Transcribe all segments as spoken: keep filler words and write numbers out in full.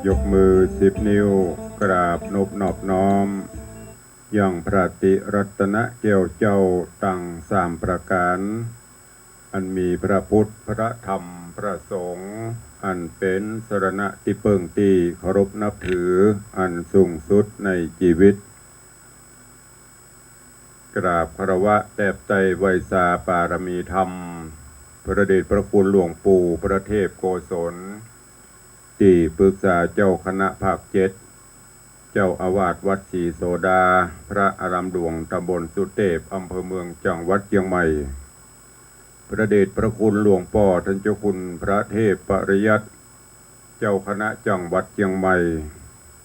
ยกมือสิบนิ้ว กราบนบนอบน้อม ยังพระติรัตนะแก้วเจ้าตังสามประก๋าน อันมีพระพุทธ พระธรรม พระสงฆ์ อันเป๋นสรณะตี้เปิ้งตี้เคารพนับถืออันสูงสุดในจีวิต กราบคารวะแตบไต้ไหว้สาปารมีธรรม พระเดชพระคุณหลวงปู่พระเทพโกศล ตี้ปึกษาเจ้าคณะภาคเจ็ด เจ้าอาวาสวัดศรีโสดา พระอารามหลวงตำบลสุเตพ อำเภอเมือง จังหวัดเจียงใหม่ พระเดชพระคุณหลวงป้อต้านเจ้าคุณพระเทพปริยัติ เจ้าคณะจังหวัดเจียงใหม่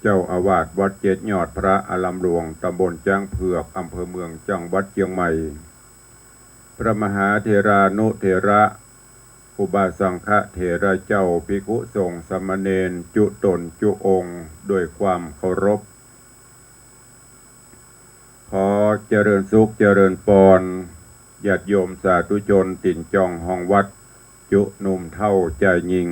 เจ้าอาวาสวัดเจ็ดยอดพระอารามหลวงตำบลจ๊างเผือก อำเภอเมือง จังหวัดเจียงใหม่ พระมหาเถรานุเถระ อุบาสังฆเถระเจ้า ภิกขุสงฆ์สามเณร จุต๋นจุองค์ ด้วยความเคารพ ขอเจริญสุขเจริญปอน ญาติโยมสาธุชน ตี๋นจองฮองวัด จุหนุ่มเฒ่าจายญิง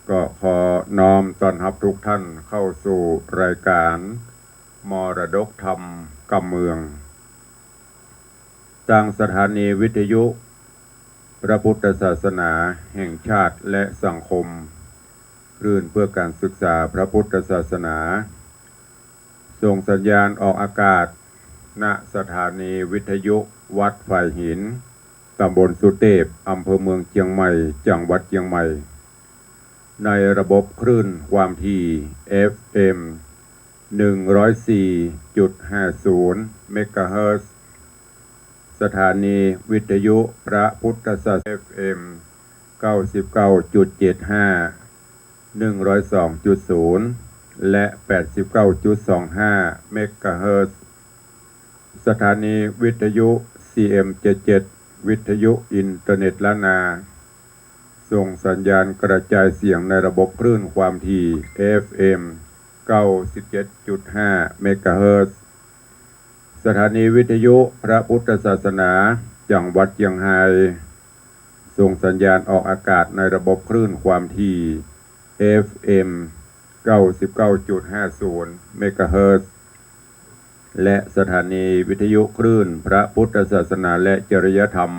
ก็ขอน้อมต้อนฮับทุกท่านเข้าสู่รายการมรดกธรรมกำเมือง ตางสถานีวิทยุพระพุทธศาสนาแห่งชาติและสังคม คลื่นเพื่อการศึกษาพระพุทธศาสนา ส่งสัญญาณออกอากาศ ณ สถานีวิทยุวัดฝายหิน ตำบลสุเตพ อำเภอเมืองเจียงใหม่ จังหวัดเจียงใหม่ ในระบบคลื่นความถี่ เอฟเอ็ม หนึ่งร้อยสี่จุดห้าศูนย์ เมกะเฮิรตซ์ สถานีวิทยุพระพุทธศาสนา เอฟเอ็ม เก้าสิบเก้าจุดเจ็ดห้า หนึ่งร้อยสองจุดศูนย์ และ แปดสิบเก้าจุดสองห้า เมกะเฮิรตซ์ สถานีวิทยุ ซีเอ็มเจ็ดเจ็ด วิทยุอินเทอร์เน็ตล้านนา ส่งสัญญาณกระจายเสียงในระบบคลื่นความถี่ เอฟเอ็ม เก้าสิบเจ็ดจุดห้า เมกะเฮิรตซ์ สถานีวิทยุพระพุทธศาสนาจังหวัดเจียงไฮ้ ส่งสัญญาณออกอากาศในระบบคลื่นความถี่ เอฟเอ็ม เก้าสิบเก้าจุดห้าศูนย์ เมกะเฮิรตซ์ และสถานีวิทยุคลื่นพระพุทธศาสนาและจริยธรรม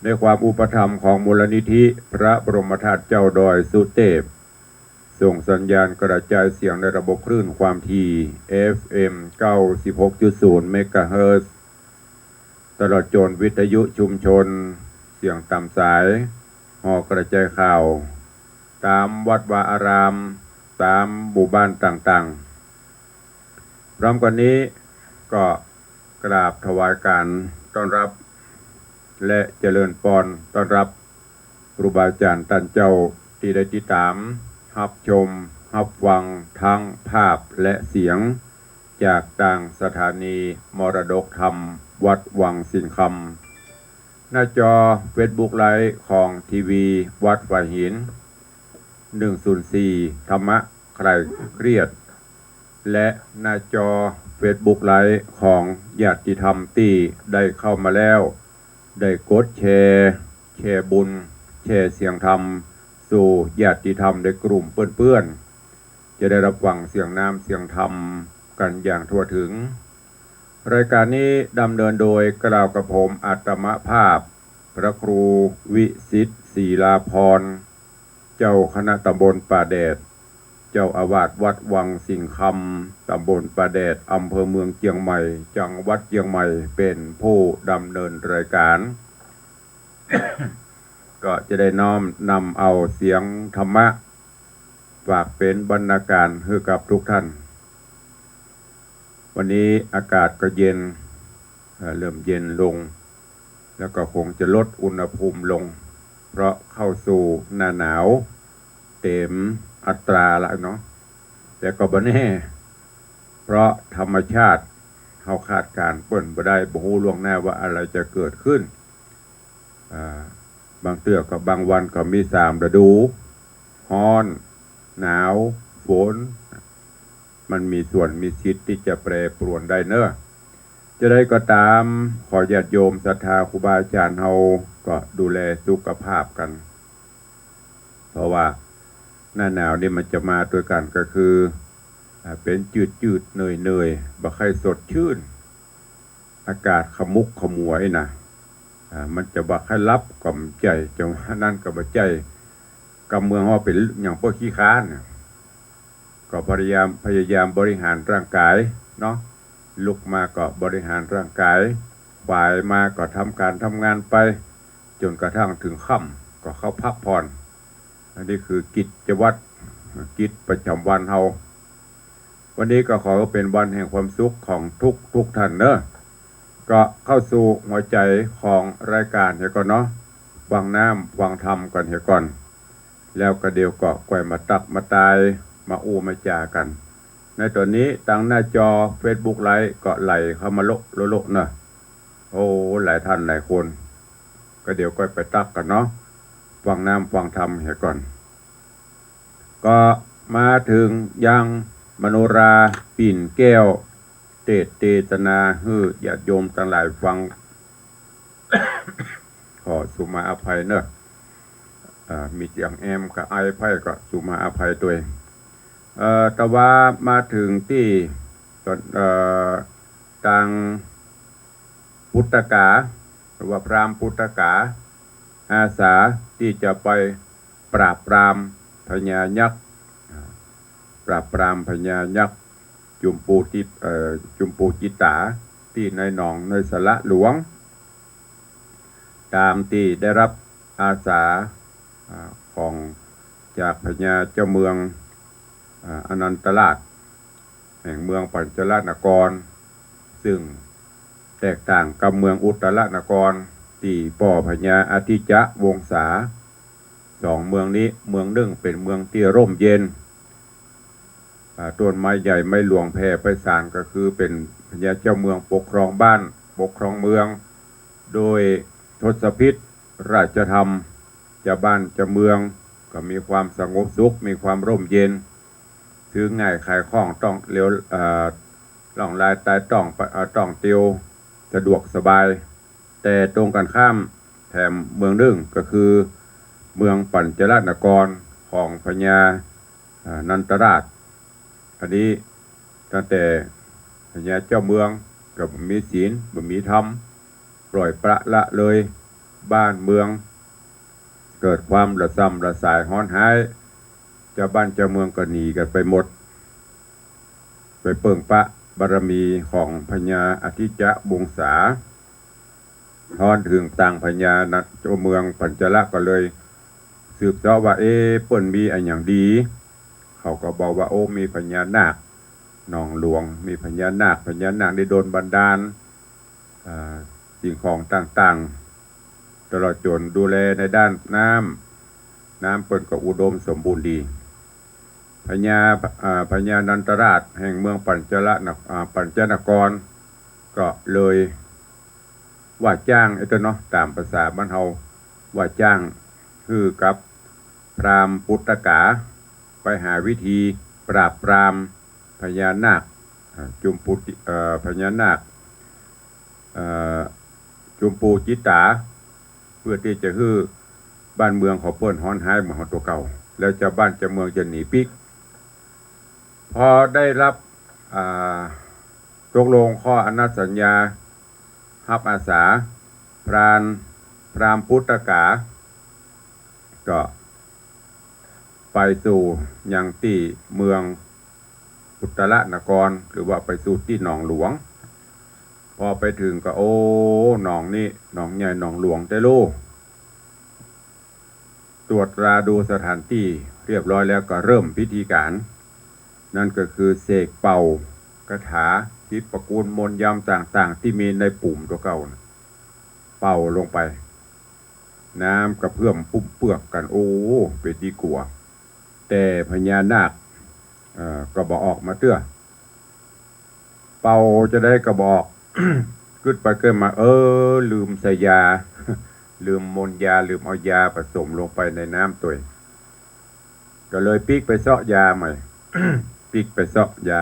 ในความอุปถัมภ์ของมูลนิธิพระบรมธาตุเจ้าดอยสุเตพ ส่งสัญญาณกระจายเสียงในระบบคลื่นความถี่ เอฟเอ็ม เก้าสิบหกจุดศูนย์ เมกะเฮิรตซ์ ตลอดจ๋นวิทยุชุมชน เสียงต๋ามสาย ห่อกระจายข่าว ต๋ามวัดวาอาราม ต๋ามหมู่บ้านต่างๆ พร้อมกั๋นนี้ก็กราบถวายก๋านต้อนฮับ และเจริญปอนต้อนฮับ ครูบาอาจ๋ารย์ต้านเจ้าตี้ได้ติดต๋าม ฮับชม ฮับฟัง ตึงภาพและเสียง จากตางสถานีมรดกธรรมวัดวังสิงห์คำ หน้าจอเฟซบุ๊กไลฟ์ของทีวีวัดฝายหิน หนึ่งศูนย์สี่ ธรรมะคลายเครียด และหน้าจอเฟซบุ๊กไลฟ์ของญาติธรรมตี้ได้เข้ามาแล้ว ได้กดแชร์ แชร์บุญ แชร์เสียงธรรม สู่ญาติธรรมในกลุ่มเปื้อนๆ จะได้ฮับฟังเสียงน้ำเสียงธรรมกั๋นอย่างทั่วถึง รายก๋านนี้ดำเนินโดยกล่าวกับผมอาตมาภาพ พระครูวิสิทธิ์ ศิลาภรณ์ เจ้าคณะตำบลป่าแดด เจ้าอาวาสวัดวังสิงห์คำ ตำบลป่าแดด อำเภอเมืองเจียงใหม่ จังหวัดเจียงใหม่ เป๋นผู้ดำเนินรายก๋าน ก็จะได้น้อมนำเอาเสียงธรรมะ ฝากเป๋นบรรณาการหื้อกับทุกท่าน วันนี้อากาศก็เย็น เอ่อ เริ่มเย็นลง แล้วก็คงจะลดอุณหภูมิลง เพราะเข้าสู่หน้าหนาวเต๋มอัตราละเนาะ แต่ก็บ่แน่ เพราะธรรมชาติเฮาคาดการณ์เปิ้นบ่ได้ บ่ฮู้ล่วงหน้าว่าอะไรจะเกิดขึ้น อ่า บางเตื้อก็บางวันก็มีสามฤดู ฮ้อน หนาว ฝน มันมีส่วนมีสิทธิ์ตี้จะแปรปรวนได้เนาะ จะใดก็ต๋าม ขอญาติโยมศรัทธาครูบาอาจ๋ารย์เฮาก็ดูแลสุขภาพกั๋น เพราะว่า หน้าหนาวนี่มันจะมาตวยกั๋นก็คือ อ่า เป๋นจืดๆ เหนื่อยๆ บ่ใค่สดชื่น อากาศขมุกขมัวอี้นะ อ่า มันจะบ่ใค่หลับก็บ่ใจ้ จะว่าอั้นก็บ่ใจ้ กำเมืองว่าเป๋นหยัง เปิ้นขี้คร้านน่ะ ก็พยายาม พยายามบริหารร่างก๋ายเนาะ ลุกมาก็บริหารร่างก๋าย บ่ายมาก็ทำก๋านทำงานไป จ๋นกระทั่งเถิงค่ำก็เข้าพักผ่อน อันนี้คือกิจวัตร กิจประจ๋ำวันเฮา วันนี้ก็ขอหื้อเป๋นวันแห่งความสุขของทุกๆ ท่านเนาะ ก็เข้าสู่หัวใจ๋ของรายก๋านเหียก่อนเนาะ ฟังน้ำฟังธรรมก่อนเหียก่อน แล้วก็เดี๋ยวก็ก่อยมาตั๊กมาตาย มาอู้มาจ๋ากั๋น ในต๋อนนี้ตางหน้าจอเฟซบุ๊กไลฟ์ก็ไหลเข้ามาโละโละโละเนาะ โอ้ หลายท่านหลายคน ก็เดี๋ยวก่อยไปตั๊กกั๋นเนาะ ฟังน้ำฟังธรรมเหียก่อน ก็มาเถิงยังมโนราปิ่นแก้ว เตสน์เตสนาหื้อญาติโยมตังหลายฟัง ขอสุมาอภัยเนาะ อ่า มีเสียงแอมกับไอไพ่ก็สุมาอภัยตวย เอ่อ แต่ว่ามาเถิงตี้ ต๋อน เอ่อ ตางปุตตกา หรือว่าพราหมณ์ปุตตกา อาสาตี้จะไปปราบปรามพญายักษ์ อ่า ปราบปรามพญายักษ์ จุมปูจิต เอ่อ จุมปูจิตา ตี้ในหนองในสระหลวง ต๋ามตี้ได้ฮับอาสา อ่า ของจากพญาเจ้าเมือง อ่า อนันตราช แห่งเมืองปัญจลนคร ซึ่งแตกต่างกับเมืองอุตตรนคร ตี้ป้อพญาอทิจจวงศา สองเมืองนี้ เมืองนึ่งเป๋นเมืองตี้ร่มเย็น อ่า ต้นไม้ใหญ่ไม้หลวงแผ่ไพศาล ก็คือเป๋นพญาเจ้าเมืองปกครองบ้านปกครองเมือง โดยทศพิธราชธรรม จาวบ้านจาวเมืองก็มีความสงบสุข มีความร่มเย็น ซื้อง่ายขายคล่อง ต้องเลียว เอ่อ ล่องลายตายต้อง เอ่อ ต้องเตียวสะดวกสบาย แต่ตรงกั๋นข้ามแถมเมืองนึ่งก็คือเมืองปัญจลนครของพญา อ่า นันตราช อันนี้ตั้งแต่พญาเจ้าเมืองก็บ่มีศีล บ่มีธรรม ปล่อยปละละเลย บ้านเมืองเกิดความระส่ำระสายฮ้อนฮ้าย จาวบ้านจาวเมืองก็หนีกั๋นไปหมด ไปเปิงปะบารมีของพญาอทิจจวงศา ฮ้อนเถิงตางพญานะ เจ้าเมืองปัญจลก็เลยสืบเสาะว่า เอ๊ะ เปิ้นมีอะหยังดี เขาก็บอกว่า โอ้ มีพญานาคหนองหลวง มีพญานาค พญานาคได้ดลบันดาล อ่า สิ่งของต่างๆ ตลอดจ๋นดูแลในด้านน้ำ น้ำเปิ้นก็อุดมสมบูรณ์ดี พญา อ่า พญานันตราชแห่งเมืองปัญจลนะ อ่า ปัญจนคร ก็เลยว่าจ้าง ไอ้ตัวเนาะ ต๋ามภาษาบ้านเฮา ว่าจ้างหื้อกับพราหมณ์ปุตตกา ไปหาวิธีปราบปรามพญานาค อ่า จุมปูติ เอ่อ พญานาค เอ่อ จุมปูจิตา เปื้อตี้จะหื้อบ้านเมืองของเปิ้นฮ้อนฮ้ายเหมือนของตั๋วเก่า แล้วจาวบ้านจาวเมืองจะหนีปิ๊ก พอได้ฮับ อ่า ตกลงข้ออนุสัญญา ฮับอาสา พราหมณ์ พราหมณ์ปุตตกา ก็ไปสู่ยังตี้เมืองอุตตรนคร หรือว่าไปสู่ตี้หนองหลวง พอไปเถิงก็ โอ้ หนองนี้หนองใหญ่หนองหลวงแต๊ลู ตรวจตราดูสถานตี้เรียบร้อยแล้วก็เริ่มพิธีก๋าน นั่นก็คือเสกเป่าคาถาทิพย์ประกูลมนต์ยำต่างๆ ตี้มีในปุ๋มตั๋วเก่าน่ะ เป่าลงไป น้ำกระเพื่อมปุ้มเปือกกั๋น โอ้ เป๋นตี้กั๋ว แต่พญานาค เอ่อ ก็บ่ออกมาเตื้อ เป่าจาใดก็บ่ออก กึ๊ดไปกึ๊ดมา เออ ลืมใส่ยา ลืมมนต์ยา ลืมเอายาผสมลงไปในน้ำตวย ก็เลยปิ๊กไปเซาะยาใหม่ ปิ๊กไปเซาะยา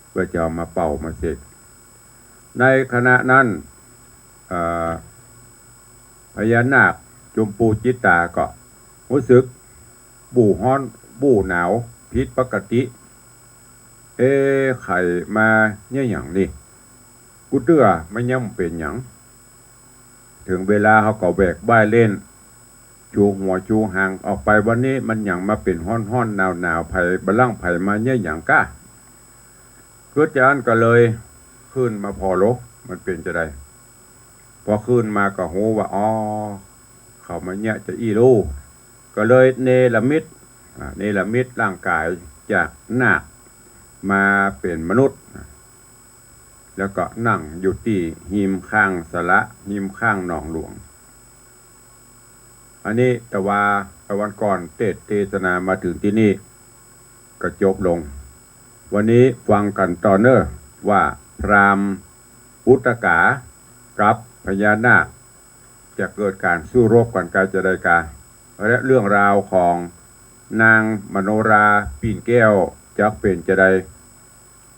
เปื้อจะเอามาเป่ามาเสก ในขณะนั้น เอ่อ พญานาคจุมปูจิตาก็ฮู้สึก บู่ฮ้อน บู้หนาวผิดปกติ เอ๊ะ ใผมาเยียะหยังนี่ กูเตื้อมันยังบ่เป๋นหยัง เถิงเวลาเฮาก็แหวกบ่ายเล่น ชูหัวชูหางออกไป วันนี้มันหยังมาเป๋นฮ้อนๆ หนาวๆ ใผบ่าลั้งใผมาเยียะหยังก้า กึ๊ดจะอั้นก็เลยขึ้นมาผ่อโล มันเป๋นจาใด พอขึ้นมาก็ฮู้ว่า อ๋อ เขามาเยียะจาอี้ลู ก็เลยเนรมิต อ่า เนรมิตร่างก๋ายจากนาคมาเป๋นมนุษย์ แล้วก็นั่งอยู่ตี้ฮิมข้างสระ ฮิมข้างหนองหลวง อันนี้แต่ว่า แต่วันก่อนเตสน์เตสนามาเถิงตี้นี่ก็จบลง วันนี้ฟังกั๋นต่อเน่อว่าพราหมณ์อุตกากับพญานาค จะเกิดก๋านสู้รบกั๋นกาจะใดกา และเรื่องราวของนางมโนราปิ่นแก้วจะเป๋นจาใด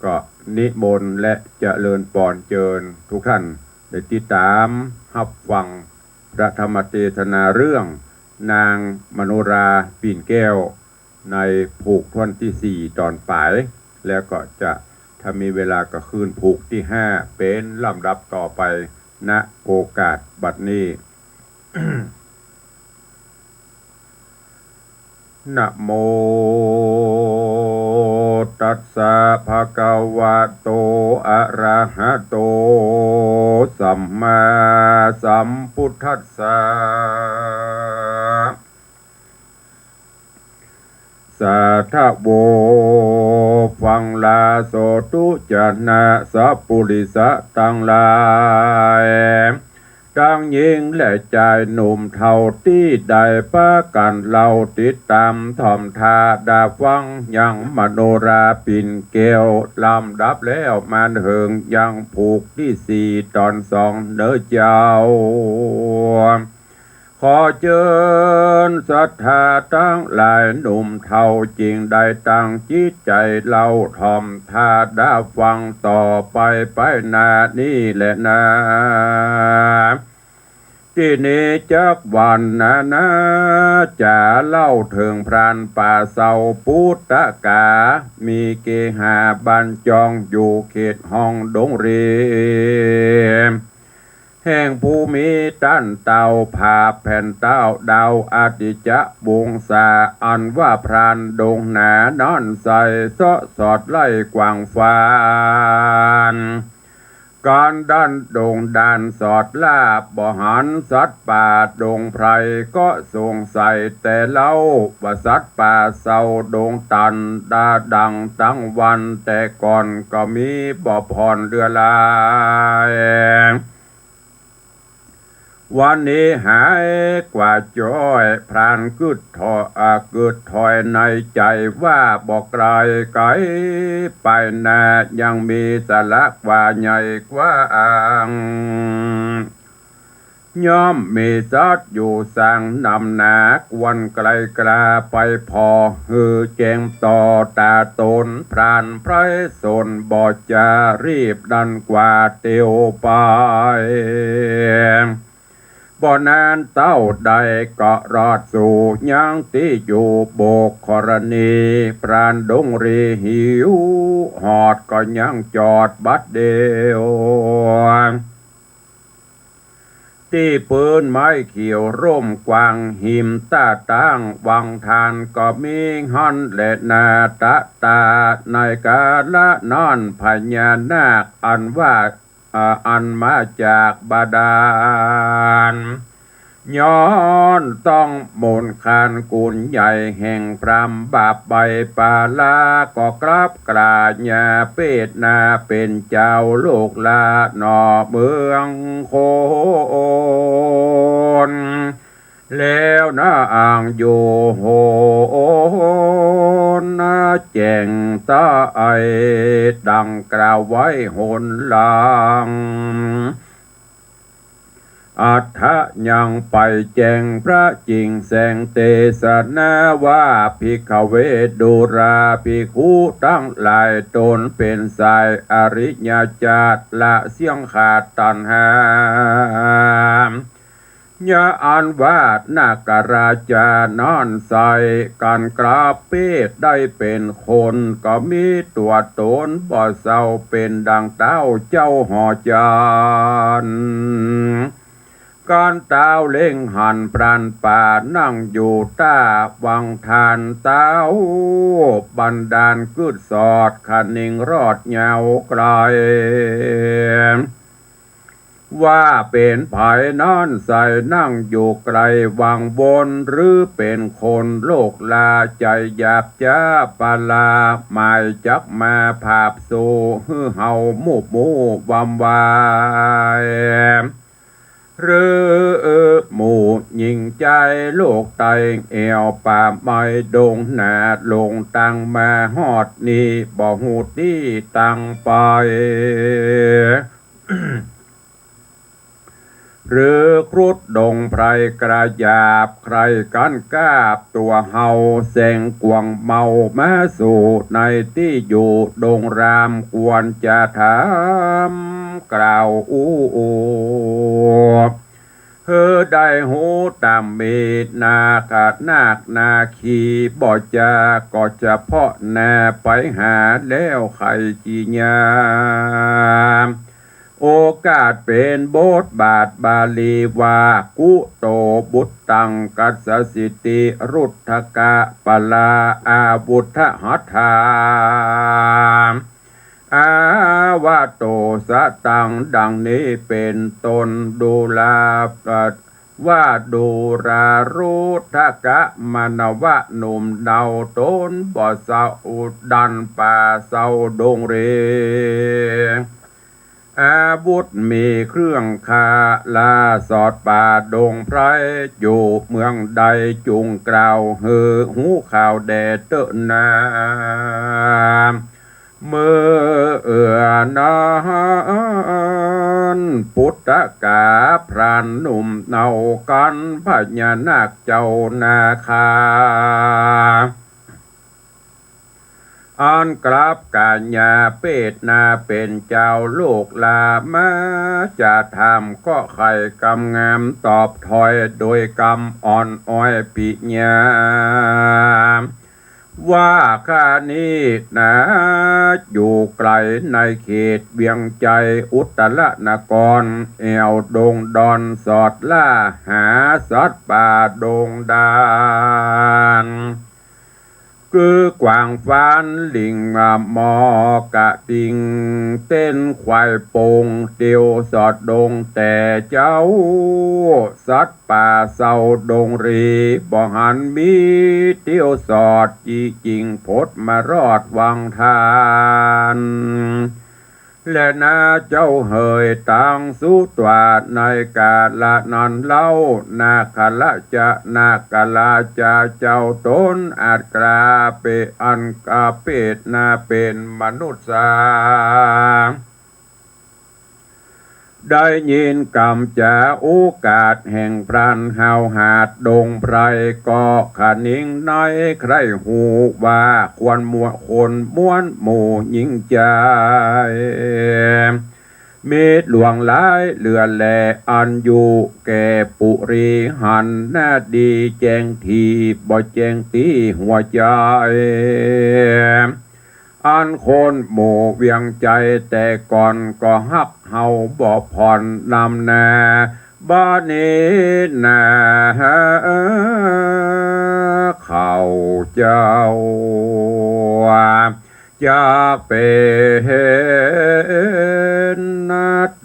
ก็นิมนต์และเจริญปอนเจิญทุกท่านได้ติดต๋ามฮับฟังพระธรรมเตสนาเรื่องนางมโนราปิ่นแก้ว ในผูกถ้วนตี้สี่ต๋อนป๋าย แล้วก็จะ ถ้ามีเวลาก็คืนผูกตี้ห้าเป๋นลำดับต่อไป ณ โอกาสบัดนี้ นะโม ตัสสะ ภะคะวะโต อะระหะโต สัมมาสัมพุทธัสสะ สาธะโว ฟังลาโสตุ จะนะสัปปุริสะตังหลาย ตังญิงและจายหนุ่มเฒ่าตี้ได้ปากั๋นเล่าติดต๋ามถ่อมถ้าดาฟังยังมโนราปิ่นแก้ว ลำดับแล้วมาเถิงยังผูกตี้สี่ต๋อนสองเน่อเจ้า ขอเจิญศรัทธาตังหลายหนุ่มเฒ่า จึงได้ตั้งจิตใจ๋เล่าถ่อมถ้าดาฟังต่อไปไปหน้านี้แลนา ตี้นี้จักวรรณนาจ๋าเล่าเถิงพรานป่าเซาปุตตะกา มีเกหาบ้านจองอยู่เขตฮ่องดงเร แห่งผู้มีต้านเต้าผาแผ่นเต้าดาวอาทิจจะวงศา อันว่าพรานดงหนานั้นใส่เซาะสอดไล่กว้างฟาน กันด้านดงด่านสอดล่า บ่หันสัตว์ป่าดงไพรก็สงสัยแต่เล่า ว่าสัตว์ป่าเซาดงตันดาดังตั้งวัน แต่ก่อนก็มีบ่ผ่อนเลือหลาย วันนี้หายกว่าจ้อย พรานกึ๊ดถอย อ่า กึ๊ดถอยในใจ๋ว่าบ่ไก๋ไก๋ไปนา ยังมีสระกว้าใหญ่กว้าง ย่อมมีสัตว์อยู่สร้างนำหนา ควรไก๋กล้าไปผ่อหื้อแจ้งต่อต๋าต๋น พรานไพรสนบ่จะรีบดันกว่าเตียวไป บ่นานเต้าใดก็รอดสู่ยังตี้อยู่ บุคคลนี้พรานดงเรหิวหอดก็ยังจอดบัดเดียว ตี้ปื๊นไม้เขียวร่มกว้าง หิมต้าตั้งวังทานก็มีหั้นแลนา ตะตาในกาละนั้นพญานาคอันว่า อ่า อันมาจากบาดาล ย้อนต้องมนต์คานกุญใหญ่แห่งพรามบาปใบปาลา ก็กราบกราญาเปตนาเป๋นเจ้าลูกหล้าหน่อเมืองโคน แล้วนาอ่างอยู่โหน นาแจ้งตะไอดังกล่าวไว้หนหลัง อัฏฐะยังไปแจ้งพระจิ่งแสงเตสนาว่า ภิกขเวดูราภิกขุตังหลาย ต๋นเป๋นสายอริยเจ้า ละเสี้ยงขาดตัณหา ยะอันว่านาคราชานั้นใส่ กั๋นกลับเปดได้เป๋นคน ก็มีตั๋วต๋นบ่เศร้า เป๋นดังเต้าเจ้าหอจันทร์ กั๋นเต้าเล็งหันพรานป่า นั่งอยู่ต้าวังทานเต้า บันดาลกึ๊ดสอด คะนิงรอดยาวไก๋ ว่าเป๋นใผนั้นใส่ นั่งอยู่ไก๋วังวน หรือเป๋นคนโลกลา ใจ๋หยาบจ๊าปะลา หมายจักมาผาบสู่ หื้อเฮาหมู่หมู่วำวาย หรือหมู่ญิงใจ๋โลกใต้ แอ่วป่าไม้ดงนา ลงตังมาฮอดนี้ บ่ฮู้ตี้ตังไป หรือครุฑดงไพรกระหยาบ ใค่กั๋นกาบตั๋วเฮา แสงกวางเมามาสู่ ในตี้อยู่ดงราม ควรจะถามกล่าวอู้ หื้อได้ฮู้ต๋ามมีนาคนาคนาคี บ่จาก็เฉพาะหน้า ไปหาแล้วใค่จี๋ยาม โอกาสเป๋นบทบาทบาลีว่า กุโตบุตตัง กัสสะสิติ รุทธกะปะลา อาวุธหัตถา อาวะโตสะตัง ดังนี้เป๋นต้น ดูรา ว่าดูรารุทธกะ มานวะหนุ่มเนาต๋น บ่เศร้าดันป่าเศร้าดงเร อาวุธมีเครื่องฆ่า ล่าสอดป่าดงไพร อยู่เมืองใดจุ่งกล่าว หื้อฮู้ข่าวแด่เต๊อะนา เมื่อนั้น ปุตตะกาพรานหนุ่มเนากั๋น พญานาคเจ้านาคา อันกลับก๋ายาเปดนาเป๋นเจ้าโลกลามา จะถามก็ใค่กำงาม ตอบถ้อยโดยกำอ่อนอ้อยปิยา ว่าข้านี้นา อยู่ไก๋ในเขตเวียงใจ๋อุตตรนคร แอ่วดงดอนสอดล่า หาสัตว์ป่าดงดาน คือกวางฟาน ลิง มอกระทิง เต๊น ควายโป่ง เตียวสอดดง แต่เจ้าสัตว์ป่าเศร้าดงรี บ่หันมีเตียวสอด จิ่งผดมารอดวังทาน และนาเจ้าเหย ตังสุตวา ในกาละนั้นเล่า นาคละจะ นาคราชาเจ้าต๋น อาจกล้าเป๋นอันกาเปดนาเป๋นมนุษย์สา ได้ยินกำจ๋าโอกาสแห่งพรานห้าวหาญดงไพร ก็คะนิงในใคร่ฮู้ว่า ควรมวลคนม้วนหมู่ญิงใจ๋ มีหลวงหลายเหลือแล อันอยู่แก่ปุรีหัน นาดีแจ้งที บ่แจ้งตี้หัวใจ๋ อันคนหมู่เวียงใจ๋แต่ก่อน ก็ฮักเฮาบ่ผ่อนนำนา บ่านี้นา เขาเจ้า จักเป๋น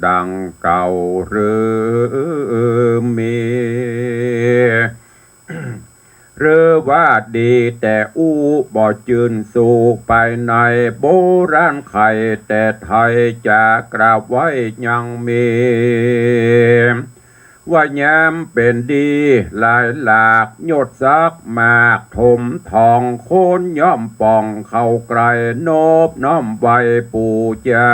ดังเก่าหรือมี หรือว่าดีแต่อู้ บ่จื้นสู้ไปใน โบราณไขแต่ไทย จะกล่าวไว้ยังมี ว่ายามเป๋นดีหลายหลาก ยศศักดิ์มากถมทอง คนย่อมป่องเข้าใก้ นบน้อมไหว้ปู๋จา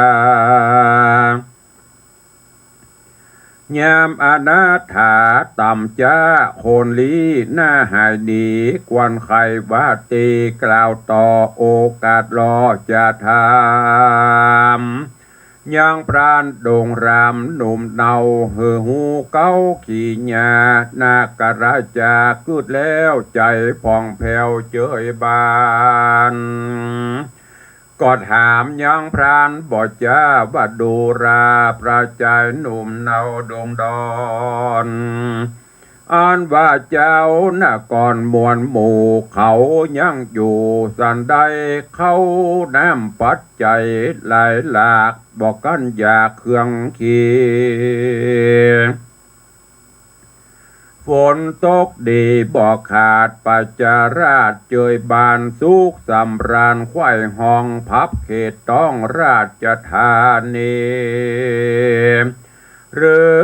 ยามอนาถาต่ำจ๊า คนลี้หน้าหายหนี ควรใค่ว่าตีกล่าวต่อ โอกาสลอจะถาม ยังพรานดงรามหนุ่มเนา หื้อฮู้เก๊าขี่หญ้า นาคราชากึ๊ดแล้ว ใจ๋ผ่องแผ้วเจยบาน ก็ถามยังพรานบ่จ้าว่า ดูราพระจายหนุ่มเนาดงดอน อันว่าเจ้านครมวลหมู่เขายังอยู่สันใด ข้าวน้ำปัจจัยหลายหลาก บ่กั้นอยากเครื่องขี ฝนตกดีบ่ขาด ประชาราษฎร์เจยบาน สุขสำราญไขว่ห้อง พับเขตต้องราชธานี หรือ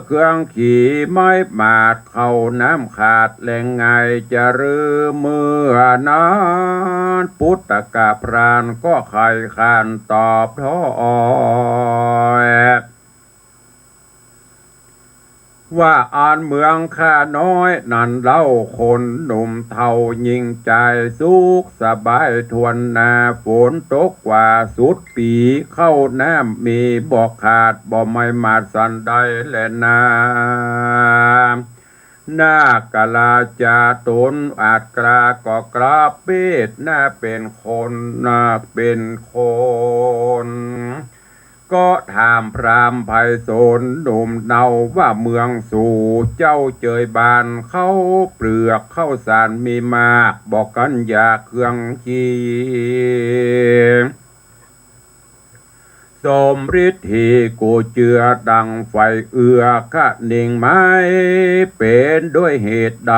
เครื่องขีไม้หมาด ข้าวน้ำขาดแลงไง จะหรือเมื่อนั้น ปุตตะกะพรานก็ไขขานตอบถ้อย ว่าอันเมืองข้าน้อยนั้นเล่า คนหนุ่มเฒ่าญิงจาย สุขสบายถ้วนหน้า ฝนตกกว่าสุดปี๋ ข้าวน้ำมีบ่ขาด บ่ไม้หมาดสันใดแลนา นาคราชาต๋นอาจกล้าก็กล้าเปตหน้าเป๋นคน นาคเป๋นคน ก็ถามพราหมณ์ไพศาลหนุ่มเนาว่า เมืองสูเจ้าเจยบาน ข้าวเปลือกข้าวสารมีมาก บ่กั้นอยากเครื่องขี สมฤทธีกูเจือดังไฟเอือ คะนิงไม้เป๋นด้วยเหตุใด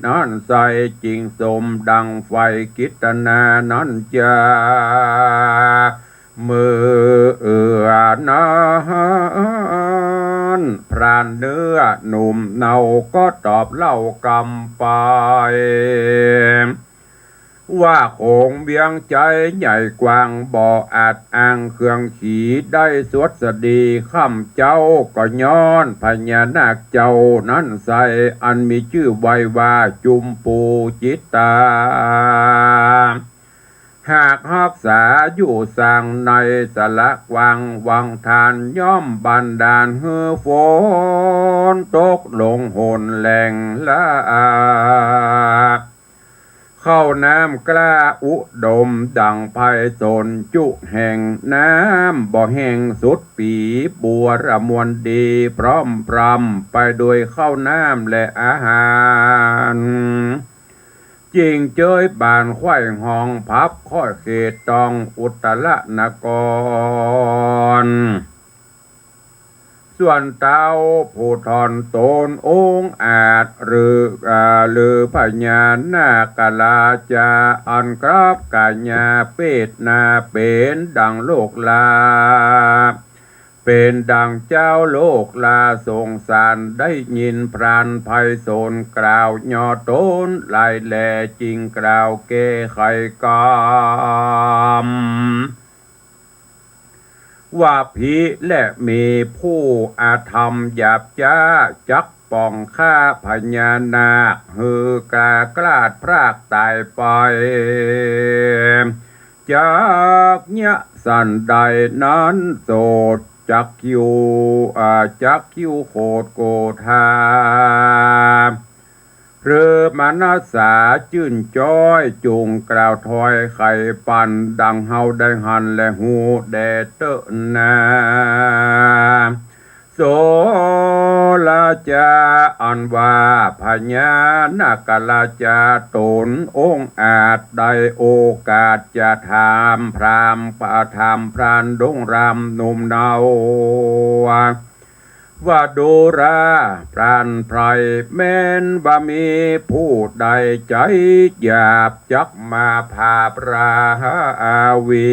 นั้นไส้จึงสมดังไฟกิตนานั้นจา เมื่อเอือนั้น พรานเนื้อหนุ่มเนาก็ตอบเล่ากำไป ว่าโขงเวียงไชยใหญ่กว้าง บ่อาจอ้างเครื่องขีได้สวัสดี ข้าพเจ้าก็ย้อนพญานาคเจ้านั้นไส้ อันมีจื้อไว้ว่าจุมปูจิตตา หากฮักษาอยู่สร้างในสละกว้างวังทาน ย่อมบันดาลหื้อฝนตกลงหนแหล่งหลาก ข้าวน้ำกล้าอุดมดังไพศาลจุแห่ง น้ำบ่แห้งสุดปี๋ บัวระมวลดีพร่อมพร่ำไปด้วยข้าวน้ำและอาหาร จึงเจยบานไขว่ห้องพับข้อเขตต้องอุตรนคร ส่วนเต้าผู้ถอนต๋นองอาจ หรือ อ่า หรือพญานาคราชา อันกราบกายาเปตนาเป๋นดังโลกลา เป๋นดังเจ้าโลกลาสงสาร ได้ยินพรานไพศาลกล่าวย่อต๋นหลายแล จึงกล่าวแก้ไขกำ ว่าภิและมีผู้อธรรมหยาบจ๊า จักป่องฆ่าพญานาค หื้อกล้าคลาดพรากต๋ายไป จักเยียะสันใดนั้น โสดจักคิว อ่า จักคิวโขดโกธา หรือมนัสสาจื้นจ้อย จุ่งกล่าวถ้อยไขปัน ดังเฮาได้หันและฮู้แด่เต๊อะนา โสราจา อันว่าพญานาคราชาต๋นองอาจได้โอกาสจะถามพราหมณ์ ถามพรานดงรามหนุ่มเนา ว่าดูราพรานไพร่ แม้นว่ามีผู้ใดใจ๋หยาบจักมาผ่าพระอาวี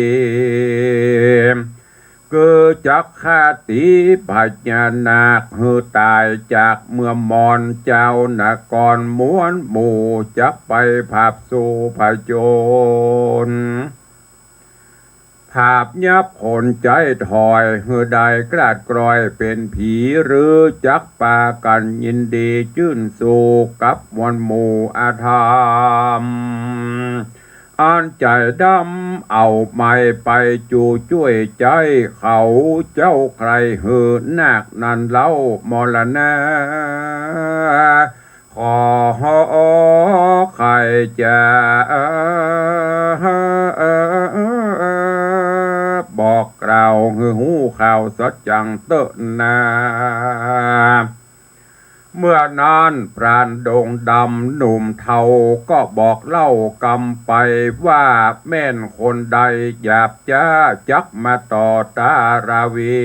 คือจักฆ่าตี๋พญานาคหื้อต๋ายจากเมืองมอญ เจ้านครมวลหมู่จักไปผาบสู่ผจญ ผาบยับขนใจ๋ถอย หื้อได้กลาดกลอยเป๋นผี หรือจักปากั๋นยินดีจื้นสู่กับมวลหมู่อธรรม อันใจ๋ดำเอาไม้ไปจู้จ้วยใจ๊เขาเจ้าใคร่หื้อนาคนั้นเล่ามรณะ ขอใค่จะบอกกล่าวหื้อฮู้ข่าวสัจจังเต๊อะนา เมื่อนั้นพรานดงดำหนุ่มเฒ่าก็บอกเล่ากำไปว่า แม่นคนใดหยาบจ๊าจักมาต่อตาราวี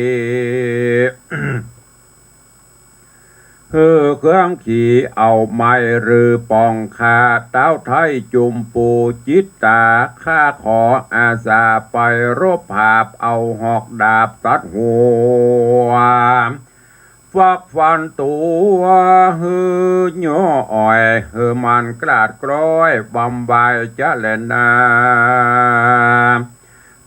หื้อเครื่องขี่เอาไม้หรือป๋องข้า ต๊าวไท้จุมปูจิตต๋า ข้าขออาสาไปรบผาบเอาหอกดาบตัดหัว ฟักฟันตั๋วหื้อย่ออ่อย หื้อมันกลาดกล้อยวำวายจ๊ะแลนา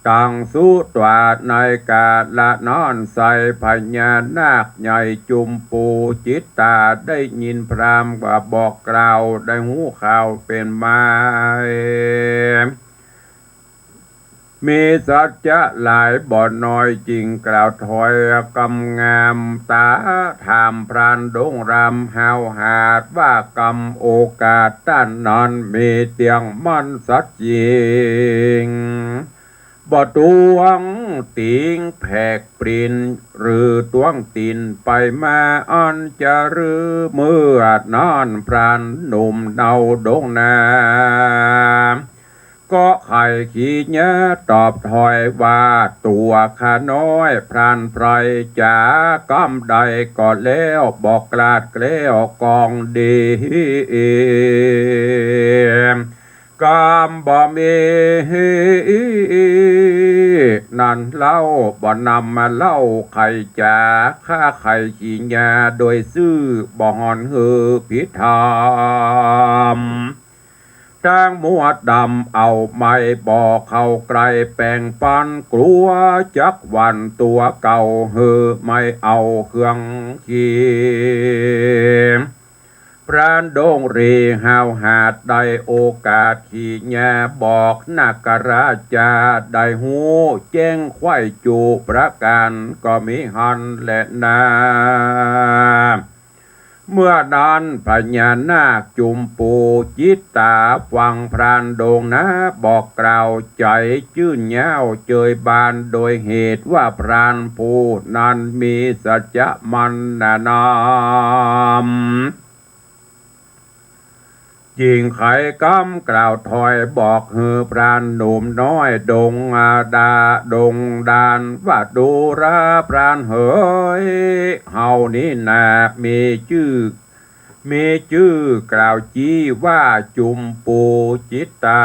ตังสุตวา ในกาละนั้นไส้พญานาคใหญ่จุมปูจิตต๋าได้ยินพราหมณ์ว่าบอกกล่าว ได้ฮู้ข่าวเป๋นมา มีสัจจะหลายบ่น้อย จึงกล่าวถอยกำงามต๋า ถามพรานดงรำห้าวหาญว่า กำโอกาสต้านนั้นมีเตี้ยงมั่นสัจจริง บ่ต้องติงแผกปริ้น หรือต้องตินไปมา อันจะรื้อเมื่อนั้นพรานหนุ่มเนาดงนา ก็ไขขีญาตอบถอยว่า ตั๋วข้าน้อยพรานไพร่จ๋า กำใดก็แล้ว บ่กลาดแคล้วกองดี กำบ่มีนั้นเล่า บ่นำมาเล่าไขจ๋า ข้าไขขีญาโดยซื่อ บ่ห่อนหื้อผิดธรรม ตังมัวดำเอาไม้บ่เข้าใก้ แป๋งปันกลัวจักหวั่นตั๋วเก่า หื้อไม่เอาเครื่องขี่ พรานดงรีห้าวหาญได้โอกาสขีญา บอกนาคราชาได้ฮู้แจ้งไขว้จุประก๋าน ก็มีหั้นแลนา เมื่อนั้นพญานาคจุมปูจิตต๋าฟังพรานดงนาบอกกล่าว ใจ๋จื้นย้าวเจยบาน โดยเหตุว่าพรานผู้นั้นมีสัจจะมั่นหนานำ จึงไขกำกล่าวถอยบอกหื้อพรานหนุ่มน้อยดงอาดาดงดานว่า ดูราพรานเหย เฮานี้นามีจื้อ มีจื้อกล่าวจี้ว่าจุมปูจิตต๋า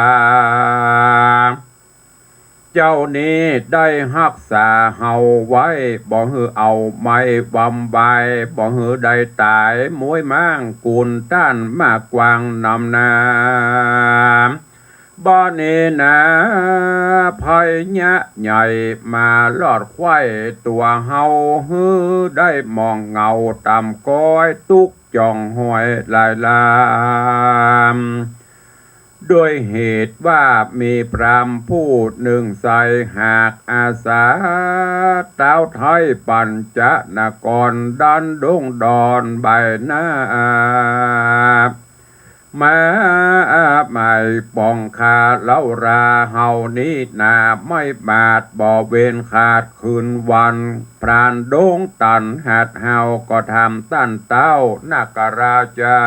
เจ้านี้ได้ฮักษาเฮาไว้ บ่หื้อเอาไม้วำวาย บ่หื้อได้ต๋ายม้วยม้าง กุนต้านมากวางนำนา บ่านี้นา ภัยยะใหญ่มาลอดไขว้ตั๋วเฮา หื้อได้มองเหงาต่ำก๊อย ตุ๊กข์จ่องห้อยหลายลาม โดยเหตุว่ามีพราหมณ์ผู้นึ่งไส้หากอาสา ต๊าวไท้ปัญจนครดันดงดอนใบหน้า มาหมายปองข้าเล่ารา เฮานี้นาไม่บาดบ่เว้นขาดคืนวัน พรานดงตันหัดเฮาก็ทำต้านเต้านาคราชา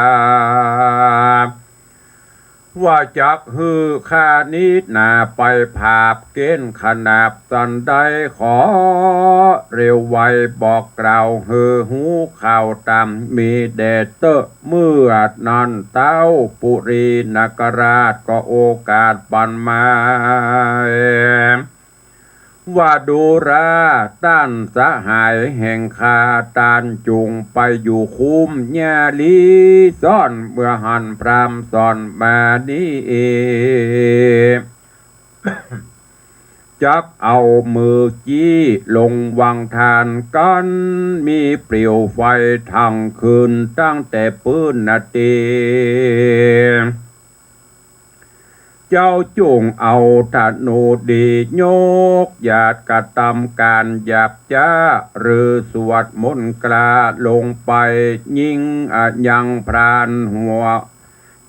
ว่าจักหื้อข้านี้นาไปผาบเก้นขนาบสันใด ขอเร็วไวบอกกล่าวหื้อฮู้ข่าวต๋ามมีแด่เต๊อะ เมื่อนั้นเต้าปุรีนาคราชก็โอกาสปันมา ว่าดูราต้านสหายแห่งข้า ต้านจุ่งไปอยู่คุ้มหญ้าลีซ่อน เมื่อหันพราหมณ์สอนมานี้ จักเอามือจี้ลงวังทานกั๋น มีเปลวไฟทั้งคืนตั้งแต่ปื้นนาตี เจ้าจุ่งเอาธนูดียกหยาดกระตำก๋านหยาบจ๊า หรือสวดมนต์กล้าลงไปยิง อะ ยังพรานหัว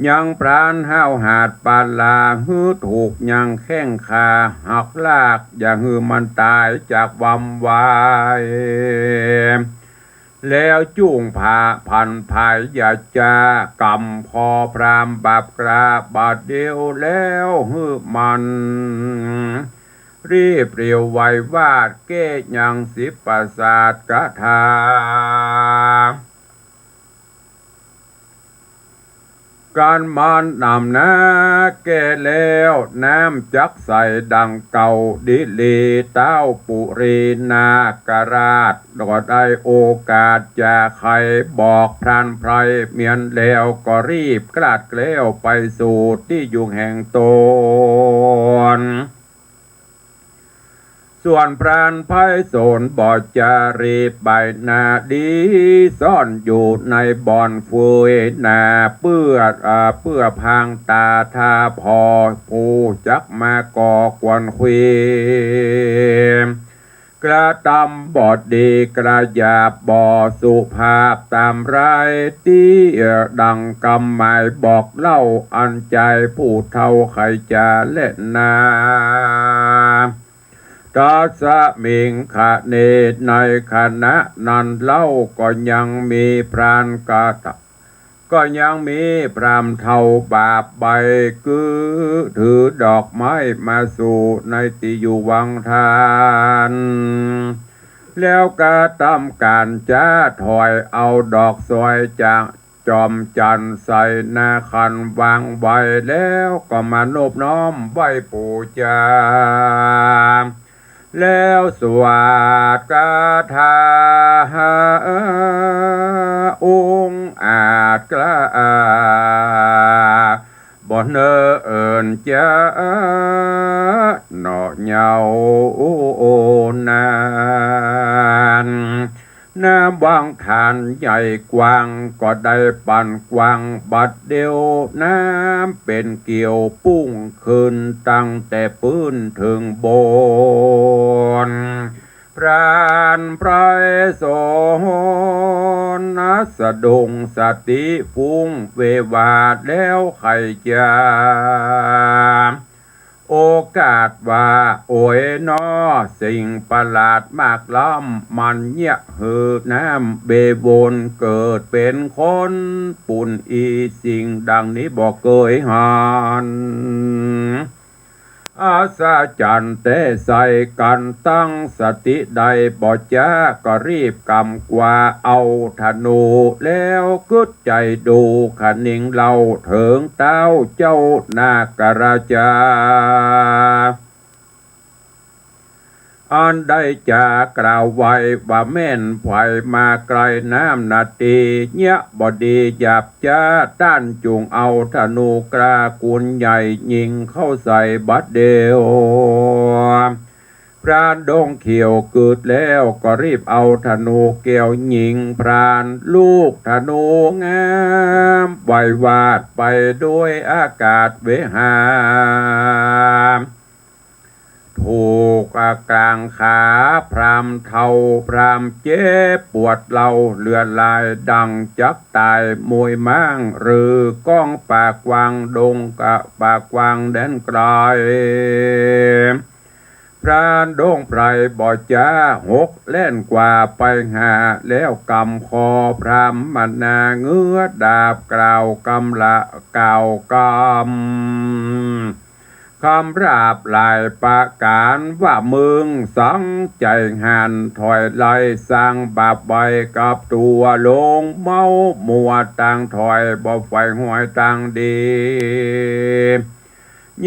ยังพรานห้าวหาญปาลา หื้อถูกยังแข้งขาหักลาก อย่าหื้อมันต๋ายจากวำวาย แล้วจุ่งผาผันผายอย่าจ๊า กำคอพราหมณ์บาปกล้าบาดเดียว แล้วหื้อมันรีบเร็วไววาด แก้ยังสิบประสาทคาถา ก๋านมันนำนาแก่แล้ว น้ำจักใสดังเก่าดีหลี เต๊าปุรีนาคราชก็ได้โอกาสจะไขบอกพรานไพร่เมียนแล้ว ก็รีบคลาดแคล้วไปสู่ตี้อยู่แห่งต๋น ส่วนพรานไพร่โสนบ่จะรีบไปนาดี ซ่อนอยู่ในบ่อนเฟือยนา เปื้อ อ่า เปื้อพรางต๋าถ้าผ่อผู้จักมาก่อกวนควี กระตำบ่ดีกระหยาบบ่สุภาพต๋ามไรตี้ เอ่อ ดังกำหมายบอกเล่าอันใจ๋ผู้เฒ่าใค่จ๋าแลนา ตัสมิงคะเน ในขณะนั้นเล่าก็ยังมีพรานกระตำ ก็ยังมีพราหมณ์เฒ่าบาปใบ้ คือถือดอกไม้มาสู่ในตี้อยู่วังทาน แล้วกระตำก๋านจ๊าถอยเอาดอกสวยจากจอมจันทร์ใส่หน้าขันวางไว้ แล้วก็มานบน้อมไหว้ปู๋จา แล้วสวดคาถา องค์อาจกล้า บ่เนิ่นจ๊า หน่อเยาว์นาน น้ำวังทานใหญ่กว้าง ก็ได้ปันกว้างบัดเดียว น้ำเป๋นเกลียวปุ้งขึ้นตั้งแต่ปื้นเถิงบน พรานไพร่โสนสะดุ้งสติฟุ้งเววาแล้วใค่จ๋า โอกาสว่า โอยน้อ สิ่งประหลาดมากล้ำ มันเยียะหื้อน้ำเบวนเกิดเป๋นคน ปุ้นอี่สิ่งดังนี้บ่เกยหัน อัศจรรย์แต๊ใส่กั๋นตั้งสติได้บ่จ๊า ก็รีบกำกว้าเอาธนู แล้วกึ๊ดใจ๋ดูคะนิงเล่าเถิงเต๊าเจ้านาคราชา อันได้จ๋ากล่าวไว้ว่าแม่นใผมาใก้น้ำนาตี้ เยียะบ่ดีหยาบจ๊า ต้านจุ่งเอาธนูกล้ากูนใหญ่ยิงเข้าใส่บัดเดียว พรานด้งเขียวกึ๊ดแล้วก็รีบเอาธนูแก้วยิงพราน ลูกธนูงามไววาดไปด้วยอากาศเวหา ถูกกลางขาพรามเฒ่า พรามเจ็บปวดเล่าเลือดไหลดั่งจักต๋าย มวยม้างหรือก้องปากกว้างดงกะปากกว้างแดนไก๋ พรานด้งไพร่บ่จ๊าหกแล่นกว่าไปหา แล้วกำคอพรามมนาเงื้อดาบกล่าวกำละกล่าวกำ คำราบหลายประก๋านว่า มึงสังใจ๋หันถอยไล่ สร้างบาปไว้กับตั๋ว หลงเมามัวตางถอย บ่ใฝ่ฮวยตางดี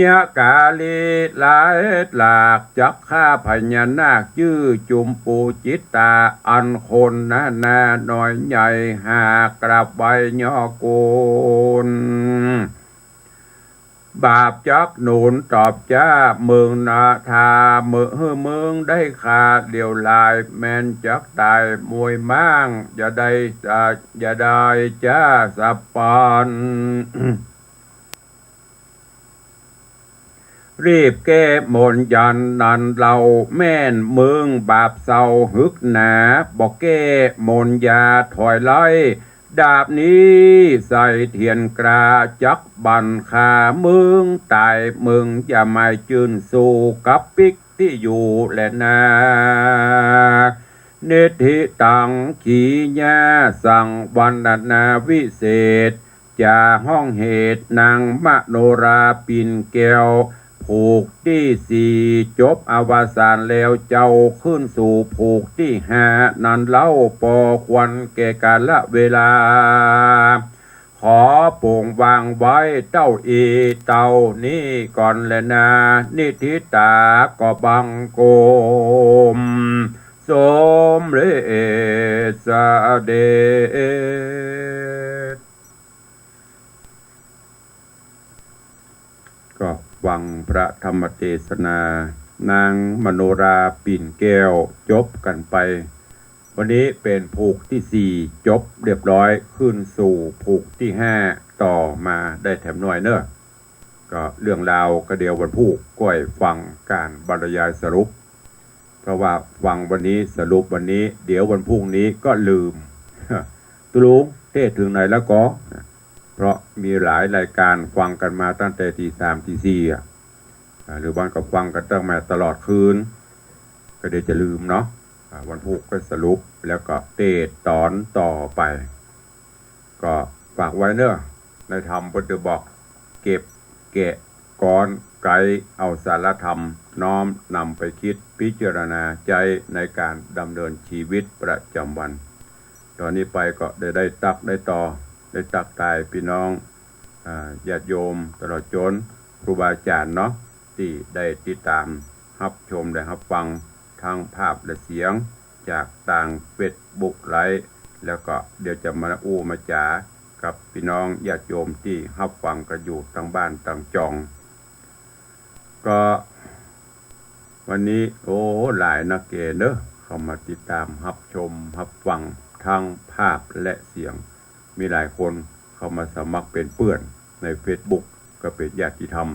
ยะกาลีหลายหลาก จักฆ่าพญานาคจื้อจุมปูจิตตา อันคนหนาหนาน้อยใหญ่ หากราบไหว้ย่อกูล บาปจักหนุนตอบจ๊า มึงนาทา มึงหื้อมึงได้ฆ่าเดี่ยวหลาย แม่นจักต๋ายมวยม้าง อย่าได้ อย่าได้จ๊าสับปัน รีบแก้มนต์ยันต์นั้นเล่า แม่นเมิงบาปเศร้าหึกหนา บ่แก้มนต์อย่าถอยไล่ ดาบนี้ใส่เตียนกล้า จักบั่นฆ่าเมิงต๋าย เมิงอย่าหมายจื้นสู้กับปิ๊กตี้อยู่แลนา นิทธิตัง ขีญา สังวรรณนาวิเศษ จะฮ้องเหตุนางมโนราปิ่นแก้ว ผูกตี้สี่จบอวสานแล้วเจ้า ขึ้นสู่ผูกตี้ห้านั้นเล่า ปอควรแก่กาละเวลา ขอโป่งวางไว้เต้าอี้เต้านี้ก่อนแลนา นิทธิตาก็บังคมสมเร็จเสด็จ ก็ฟังพระธรรมเตสนานางมโนราปิ่นแก้วจบกั๋นไป วันนี้เป๋นผูกตี้สี่จบเรียบร้อย ขึ้นสู่ผูกตี้ห้าต่อมาได้แถมหน่อยเน่อ ก็เรื่องราวก็เดี๋ยววันพูกก้อยฟังก๋านบรรยายสรุป เพราะว่าฟังวันนี้สรุปวันนี้ เดี๋ยววันพูกนี้ก็ลืม ตกลงเทศน์เถิงไหนแล้วก็ เพราะมีหลายรายก๋านฟังกั๋นมาตั้งแต่ตีสามตีสี่อะ อ่า หรือบางก็ฟังกั๋นตั้งแต่ตลอดคืน ก็เดี๋ยวจะลืมเนาะ อ่า วันพูกก็สรุปแล้วก็เทศน์ต๋อนต่อไป ก็ฝากไว้เน่อ ในธรรมเปิ้นจะบอก เก็บแกะก๊อนไก๊ เอาสาระธรรมน้อมนำไปคิดพิจารณาใจ๊ในก๋านดำเนินชีวิตประจำวัน ต๋อนนี้ไปก็ได้ ได้ตั๊กได้ต่อ ได้ตั๊กทายปี้น้อง อ่า ญาติโยมตลอดจ๋นครูบาอาจ๋ารย์เนาะ ตี้ได้ติดต๋ามฮับชมและฮับฟัง ตึงภาพและเสียงจากตางเฟซบุ๊กไลฟ์ แล้วก็เดี๋ยวจะมาอู้มาจ๋ากับปี้น้องญาติโยมตี้ฮับฟังกั๋นอยู่ตึงบ้านตึงจอง ก็วันนี้ โอ้ หลายนักเกเนอะ เข้ามาติดต๋ามฮับชมฮับฟังตึงภาพและเสียง มีหลายคนเข้ามาสมัครเป๋นเปื้อนในเฟซบุ๊ก ก็เป๋นญาติธรรม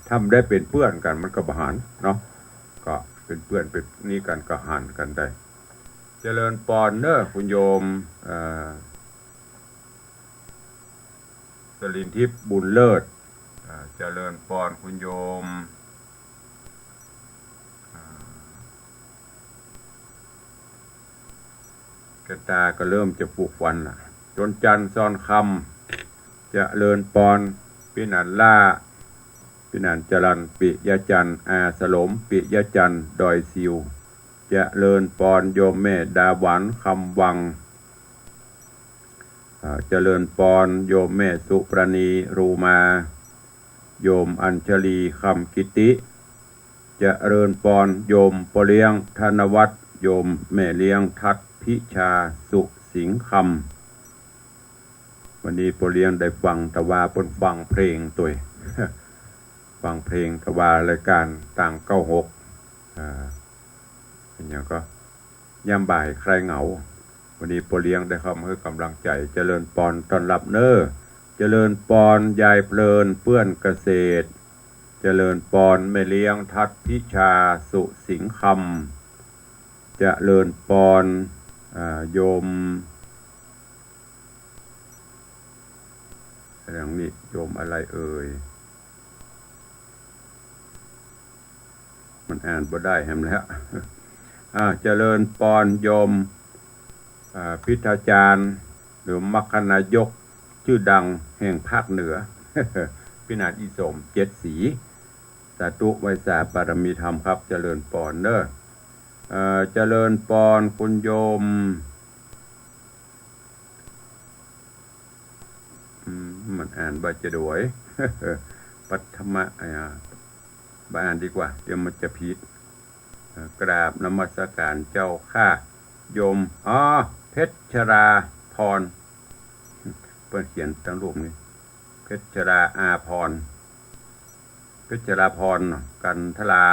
ถ้าบ่ได้เป๋นเปื้อนกั๋นมันก็บ่หันเนาะ ก็เป๋นเปื้อนเป๋นนี่กั๋นก็หันกั๋นได้ เจริญปอนเน่อคุณโยม เอ่อ สลินทิพย์บุญเลิศ อ่า เจริญปอนคุณโยม อ่า แก้วต๋าก็เริ่มจะฟู่ควันละ จนจันทร์ซ่อนคำ เจริญปอน ปี้หนานล่า ปี้หนานจรัญ ปิยะจันทร์ อาสลม ปิยะจันทร์ ดอยสิว เจริญปอนโยมแม่ดาหวัน คำวัง อ่า เจริญปอนโยมแม่สุปราณี รูมา โยมอัญชลี คำกิติ เจริญปอนโยมป้อเลี้ยง ธนวัฒน์ โยมแม่เลี้ยง ทัศน์พิชา สุสิงห์คำ วันนี้ป้อเลี้ยงได้ฟังตะวาเปิ้นฟังเพลงตวย ฟังเพลงตะวารายก๋านตางเก้าหก อ่า เป๋นหยังก็ ยามบ่ายคลายเหงา วันนี้ป้อเลี้ยงได้เข้ามาหื้อก๋ำลังใจ๋ เจริญปอนต้อนฮับเน่อ เจริญปอนยายเพลิน เปื้อนเกษตร เจริญปอนแม่เลี้ยง ทัศน์พิชา สุสิงห์คำ เจริญปอน อ่า โยม อย่างนี้ โยมอะไรเอ่ย มันอ่านบ่ได้แหมแล้ว อ่า เจริญปอนโยม อ่า พิทาจารย์ หรือมรรคนายกชื่อดังแห่งภาคเหนือ ปี้หนานอีสม เจ็ดสี สาธุ ไหว้สาบารมีธรรมครับ เจริญปอนเน่อ เอ่อ เจริญปอนคุณโยม อืม มันอ่านบ่จะดวย ปัทมะ อ่า บ่อ่านดีกว่า เดี๋ยวมันจะผิด เอ่อ กราบนมัสการเจ้าข้า โยม อ๋อ เพชรราภรณ์ เปิ้นเขียนตังรูปนี้ เพชรราอาภรณ์ เพชรราภรณ์ กันทรา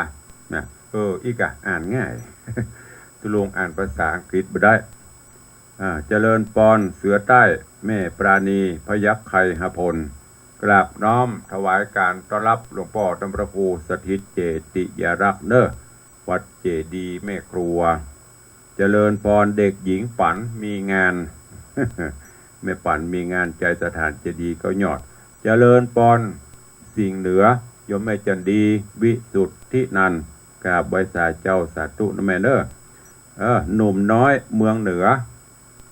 นะ เออ อี้กะ อ่านง่าย ตกลงอ่านภาษาอังกฤษบ่ได้ อ่า เจริญปอน เสือใต้ แม่ปราณี พยัคฆ์ไคหพล กราบน้อมถวายการต้อนรับหลวงป้อธรรมพระครูสถิตเจติยารักษ์เนอะ วัดเจดีย์แม่ครัว เจริญปอน เด็กหญิงปั๋นมีงาน แม่ปั๋นมีงาน ใจ๋สถานเจดีย์เก้ายอด เจริญปอน สิงห์เหนือ โยมแม่จันดี วิสุทธินันท์ กราบไหว้สาเจ้า สาธุนะแม่เนอะ เออ หนุ่มน้อยเมืองเหนือ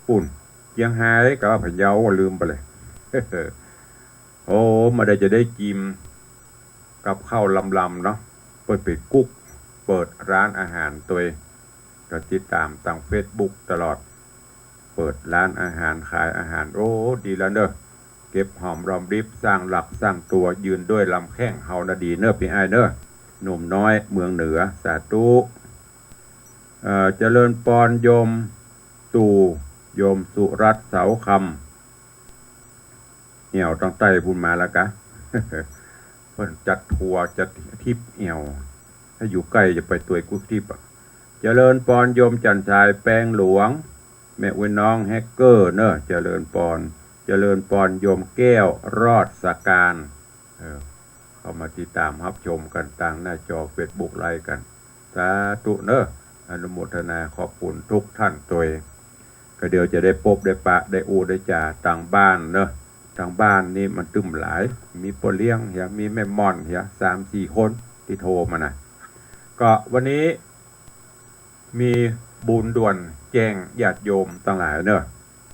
ปุ้น เจียงฮายกับพะเยา ลืมไปเลย โอ้ มาได้จะได้กิ๋มกับข้าวลำๆ เนาะ เปิ้นไปกุ๊ก เปิดร้านอาหารตวย ก็ติดต๋ามตางเฟซบุ๊กตลอด เปิดร้านอาหาร ขายอาหาร โอ้ ดีแล้วเนอะ เก็บหอมรอมริบ สร้างหลักสร้างตั๋ว ยืนด้วยลำแข้ง เฮานะดีเนอะ ปี้อ้ายเนอะ หนุ่มน้อยเมืองเหนือ สาธุ เอ่อ เจริญปอนโยมตู่ โยมสุรัตน์เสาคำ แอ่วตางใต้ปุ้นมาแล้วกะ เปิ้นจัดทัวร์จัดทริปแอ่ว ถ้าอยู่ใก้จะไปตวยกู้ทริปอะ เจริญปอนโยมจันทรายแปงหลวง แม่อุ๊ยน้องแฮกเกอร์เนอะ เจริญปอน เจริญปอนโยมแก้วรอดสการ เออ เข้ามาติดต๋ามฮับชมกั๋นตางหน้าจอเฟซบุ๊กไลฟ์กั๋น สาธุเนอะ อนุโมทนาขอบคุณทุกท่านตวย ก็เดี๋ยวจะได้ปบได้ปะ ได้อู้ได้จ๋าตางบ้านเนอะ ตางบ้านนี่มันตึ้มหลาย มีป้อเลี้ยงเหีย มีแม่หม่อนเหีย สามสี่คนตี้โทรมานะ ก็วันนี้ มีบุญด่วนแจ้งญาติโยมตังหลายเนอะ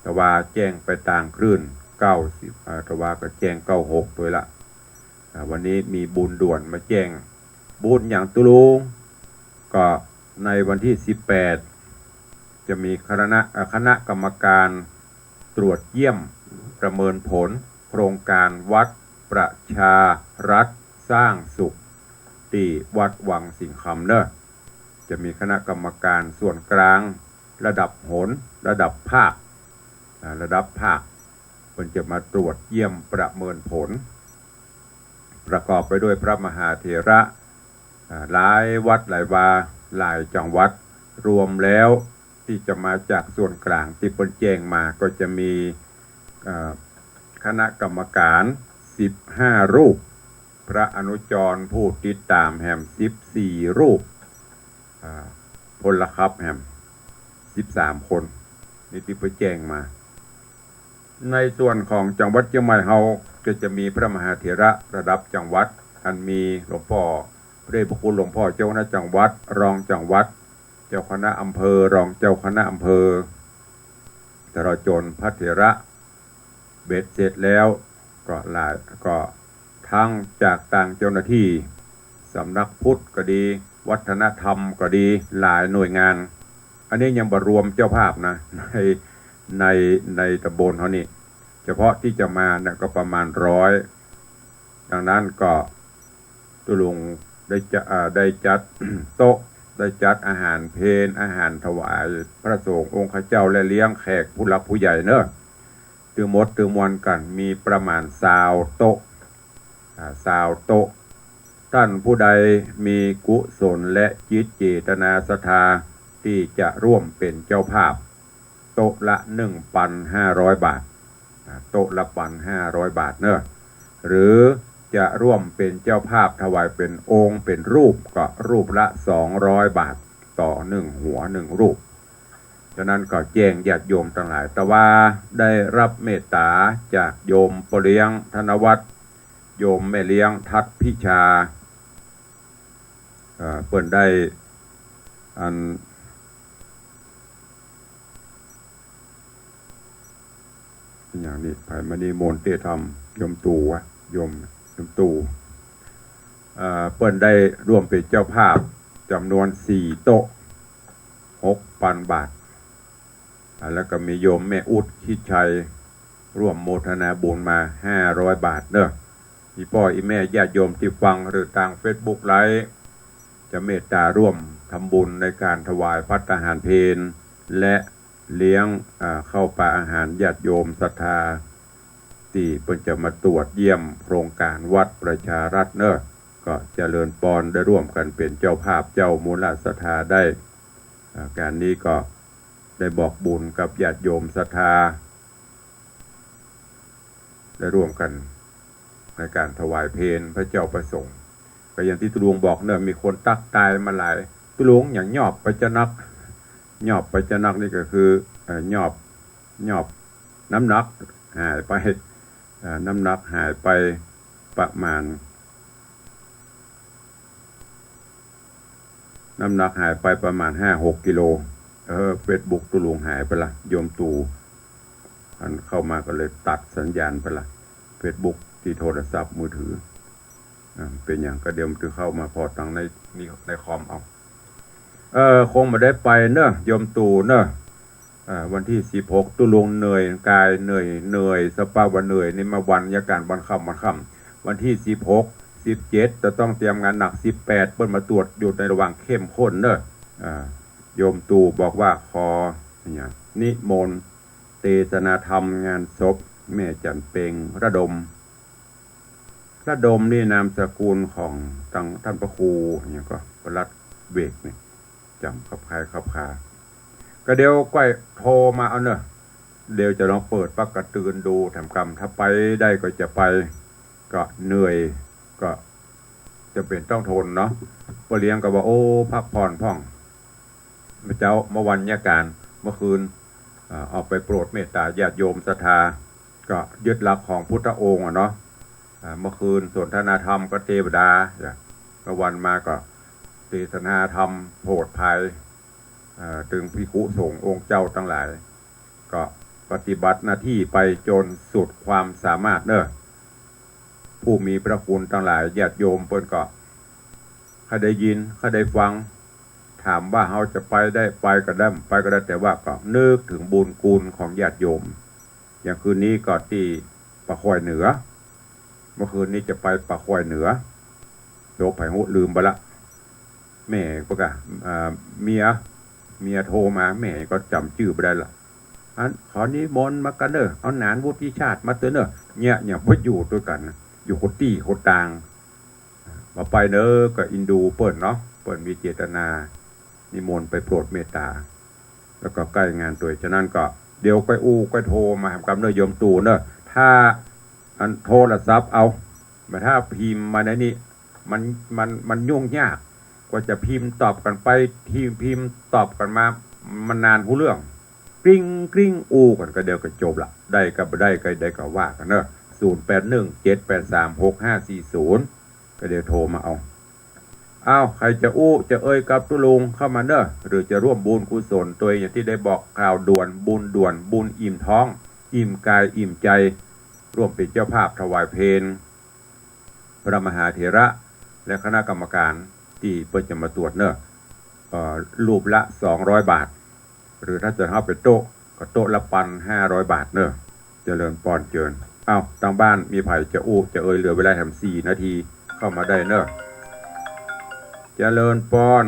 แต่ว่าแจ้งไปตางคลื่นเก้าสิบ อ่า แต่ว่าก็แจ้งเก้าหกตวยละ อ่า วันนี้มีบุญด่วนมาแจ้ง บุญหยังตุ๊ลุง ก็ในวันตี้สิบแปด จะมีคณะ อ่า คณะกรรมการ ตรวจเยี่ยมประเมินผลโครงการวัดประชารัฐสร้างสุข ตี้วัดวังสิงห์คำเนอะ จะมีคณะกรรมการส่วนกลางระดับหน ระดับภาค อ่า ระดับภาค เปิ้นจะมาตรวจเยี่ยมประเมินผล ประกอบไปด้วยพระมหาเถระ อ่า หลายวัดหลายวา หลายจังหวัด รวมแล้ว ตี้จะมาจากส่วนกลางตี้เปิ้นแจ้งมาก็จะมี เอ่อ คณะกรรมการสิบห้ารูป พระอนุจรผู้ติดต๋ามแหมสิบสี่รูป อ่า พลขับแหมสิบสามคน นี่ตี้เปิ้นแจ้งมา ในส่วนของจังหวัดเจียงใหม่เฮาก็จะมีพระมหาเถระระดับจังหวัด อันมีหลวงป้อพระเดชพระคุณหลวงป้อเจ้าคณะจังหวัด รองจังหวัด เจ้าคณะอำเภอ รองเจ้าคณะอำเภอ ตลอดจ๋นพระเถระ เบ็ดเสร็จแล้วก็หลาย ก็ทั้งจากตางเจ้าหน้าตี้ สำนักพุทธก็ดี วัฒนธรรมก็ดี หลายหน่วยงาน อันนี้ยังบ่รวมเจ้าภาพนะ ใน ใน ในตำบลเฮานี่ เฉพาะตี้จะมาเนี่ยก็ประมาณร้อย ดังนั้นก็ตุ๊ลุงได้จะ อ่า ได้จัด โต๊ะ ได้จัดอาหารเพล อาหารถวายพระสงฆ์องค์ข้าเจ้า และเลี้ยงแขกผู้หลักผู้ใหญ่เนอะ ตึงหมดตึงมวลกั๋นมีประมาณซาวโต๊ะ อ่า ซาวโต๊ะ ต้านผู้ใดมีกุศลและจิตเจตนาศรัทธาตี้จะร่วมเป๋นเจ้าภาพ โต๊ะละหนึ่งปันห้าร้อยบาท อ่า โต๊ะละปันห้าร้อยบาทเนอะ หรือจะร่วมเป๋นเจ้าภาพถวายเป๋นองค์เป๋นรูปก็รูปละสองร้อยบาท ต่อหนึ่งหัวหนึ่งรูป ฉะนั้นก็แจ้งญาติโยมตังหลาย แต่ว่าได้ฮับเมตต๋าจากโยมป้อเลี้ยงธนวัฒน์ โยมแม่เลี้ยงทัศน์พิชา เอ่อ เปิ้นได้ อัน อย่างนี้ ไผมานิมนต์เตธรรม โยมตู่วะ โยม โยมตู่ เอ่อ เปิ้นได้ร่วมเป๋นเจ้าภาพจ๋ำนวนสี่โต๊ะ หกปันบาท อ่า แล้วก็มีโยมแม่อุ๊ด คิดชัย ร่วมโมทนาบุญมาห้าร้อยบาทเนอะ อี่ป้ออี่แม่ญาติโยมตี้ฟังหรือตางเฟซบุ๊กไลฟ์ จะเมตต๋าร่วมทำบุญในการถวายภัตตาหารเพล และเลี้ยง อ่า ข้าวปลาอาหารญาติโยมศรัทธา ตี้เปิ้นจะมาตรวจเยี่ยมโครงการวัดประชารัฐเนอะ ก็เจริญปอนได้ร่วมกั๋นเป๋นเจ้าภาพเจ้ามูลศรัทธาได้ อ่า ก๋านนี้ก็ได้บอกบุญกับญาติโยมศรัทธา ได้ร่วมกั๋น ในก๋านถวายเพลพระเจ้าพระสงฆ์ ก็อย่างตี้ตุ๊ลุงบอกเนาะ มีคนตั๊กตายมาหลาย ตุ๊ลุงอย่างยอบไปจะนัก ยอบไปจะนักนี่ก็คือ เอ่อ ยอบ ยอบ น้ำหนักหายไป เอ่อ น้ำหนักหายไปประมาณ น้ำหนักหายไปประมาณห้าหกกิโล เออ เฟซบุ๊กตุ๊ลุงหายไปละ โยมตู่ อันเข้ามาก็เลยตัดสัญญาณไปละ เฟซบุ๊กตี้โทรศัพท์มือถือ อ่า เป๋นหยังก็เดี๋ยวมันจะเข้ามาผ่อตังใน นี่ ในคอมเอา เออ คงบ่ได้ไปเนาะ โยมตู่เนาะ อ่า วันตี้สิบหก ตุ๊ลุงเหนื่อยก๋าย เหนื่อย เหนื่อย สภาพว่าเหนื่อยนี่มาวันยาก๋านวันค่ำ วันค่ำ วันตี้สิบหก สิบเจ็ด จะต้องเตรียมงานหนัก สิบแปด เปิ้นมาตรวจอยู่ในระหว่างเข้มข้นเนาะ อ่า โยมตู่บอกว่าขอ เนี่ย นิมนต์เตสนาธรรมงานศพแม่จันเพ็ง ระดม ระดมนี่นามสกุลของตังท่านพระครู หยังก็ ปลัดเวกนี่ จ๋ำคับคายคับคา ก็เดี๋ยวก้อยโทรมาเอาเนาะ เดี๋ยวจะลองเปิดปากกระตือนดูแถมกำ ถ้าไปได้ก็จะไป ก็เหนื่อย ก็จ๋ำเป๋นต้องทนเนาะ ป้อเลี้ยงก็ว่า โอ้ พักผ่อนพ่อง เมื่อเจ๊า เมื่อวันยาก๋าน เมื่อคืน อ่า ออกไปโปรดเมตตาญาติโยมศรัทธา ก็ยึดหลักของพุทธองค์อะเนาะ อ่า เมื่อคืนสนทนาธรรมกับเตวดา เมื่อวันมาก็เตสนาธรรมโผดภัย อ่า เถิงภิกขุสงฆ์องค์เจ้าตังหลาย ก็ปฏิบัติหน้าตี้ไปจ๋นสุดความสามารถเนาะ ผู้มีพระคุณตังหลายญาติโยมเปิ้นก็ ใค่ได้ยิน ใค่ได้ฟัง ถามว่าเฮาจะไปได้ ไปก็ได้ ไปก็ได้ แต่ว่าก็นึกเถิงบุญคุณของญาติโยม อย่างคืนนี้ก็ตี้ป่าข้อยเหนือ เมื่อคืนนี้จะไปป่าข้อยเหนือ โยมไผฮู้ ลืมไปละ แม่ปะกะ อ่า เมีย เมียโทรมา แม่ก็จ๋ำจื้อบ่ได้ละ อันขอนิมนต์มากั๋นเน่อ เอาหนานวุฒิชาติมาเต๊อะเน่อ เนี่ย เนี่ย บ่อยู่ตวยกั๋น อยู่คนตี้คนตาง บ่ไปเน่อ ก็อินดูเปิ้นเนาะ เปิ้นมีเจตนานิมนต์ไปโปรดเมตตา แล้วก็ใก้งานตวย ฉะนั้นก็เดี๋ยวก้อยอู้ก้อยโทรมาแหมกำเน่อโยมตู่เน่อ ถ้าอันโทรศัพท์เอา บ่ถ้าพิมพ์มาในนี้ มัน มัน มันยุ่งยาก กว่าจะพิมพ์ตอบกั๋นไป พิมพ์ พิมพ์ตอบกั๋นมา มันนานฮู้เรื่อง กริ๊ง กริ๊ง อู้กั๋นก็เดี๋ยวก็จบละ ได้ก็บ่ได้ก็ ได้ก็ว่ากั๋นเน่อ ศูนย์แปดหนึ่ง เจ็ดแปดสาม หกห้าสี่ศูนย์ ก็เดี๋ยวโทรมาเอา อ้าว ใผจะอู้จะเอ่ยกับตุ๊ลุงเข้ามาเน่อ หรือจะร่วมบุญกุศลตวยอย่างตี้ได้บอกข่าวด่วน บุญด่วน บุญอิ่มท้อง อิ่มก๋าย อิ่มใจ๋ ร่วมเป๋นเจ้าภาพถวายเพล พระมหาเถระและคณะกรรมการตี้เปิ้นจะมาตรวจเน่อ เอ่อ รูปละสองร้อยบาท หรือถ้าจะเอาเป๋นโต๊ะ ก็โต๊ะละปันห้าร้อยบาทเน่อ เจริญปอนเจิญ อ้าว ตางบ้านมีใผจะอู้จะเอ่ย เหลือเวลาแหมสี่นาที เข้ามาได้เน่อ เจริญปอน